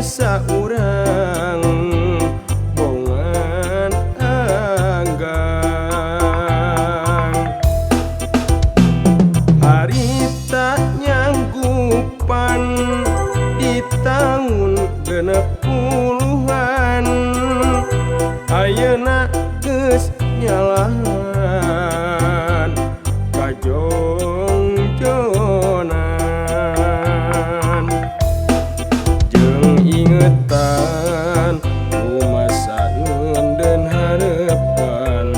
nusa urang bongan anggang. Harita nyanggupan di tahun 60-an, ayeuna geus nyalahan kajongjonan. Jeung ingetan rumasa ngeundeun harepan,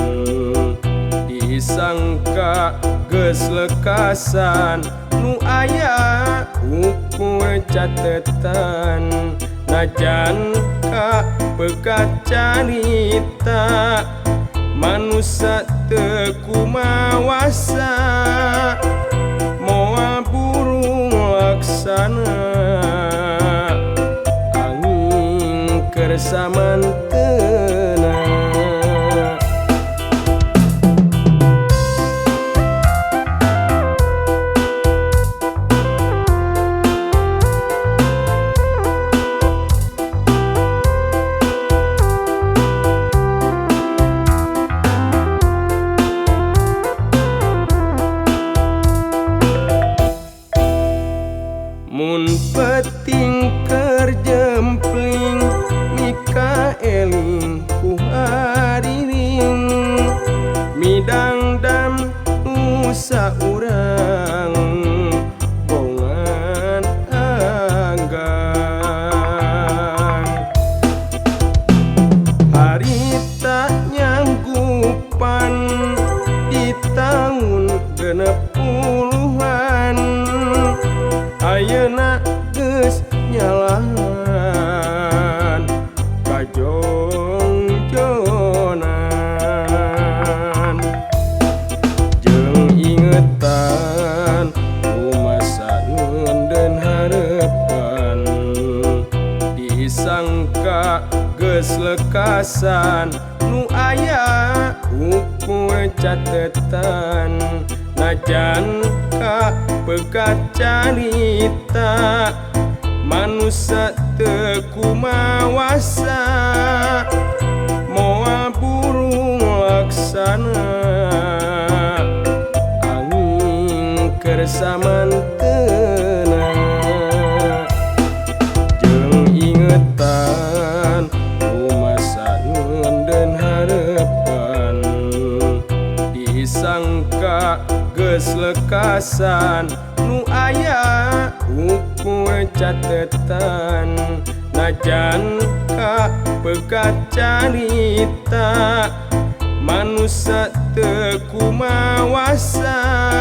disangka geus lekasan nu aya ukur catetan. Najan ka pekat carita manusa teu kumawasa, moal burung laksana angin keur samantena. Mun peting keur jempling mika eling ku hariring, midangdam nusa urang bongan anggang. Harita nyanggupan di tahun 60-an, ayeuna geus nyalahan kajongjonan. Jeung ingetan rumasa ngeundeun harepan, disangka geus lekasan nu aya ukur catetan. Najan ka pekat carita manusa teu kumawasa, moal burung laksana angin keur samantena. Jeung ingetan rumasa ngeundeun harepan, disangka geus lekasan nu aya ukur catetan. Najan ka pekat carita manusa teu kumawasa.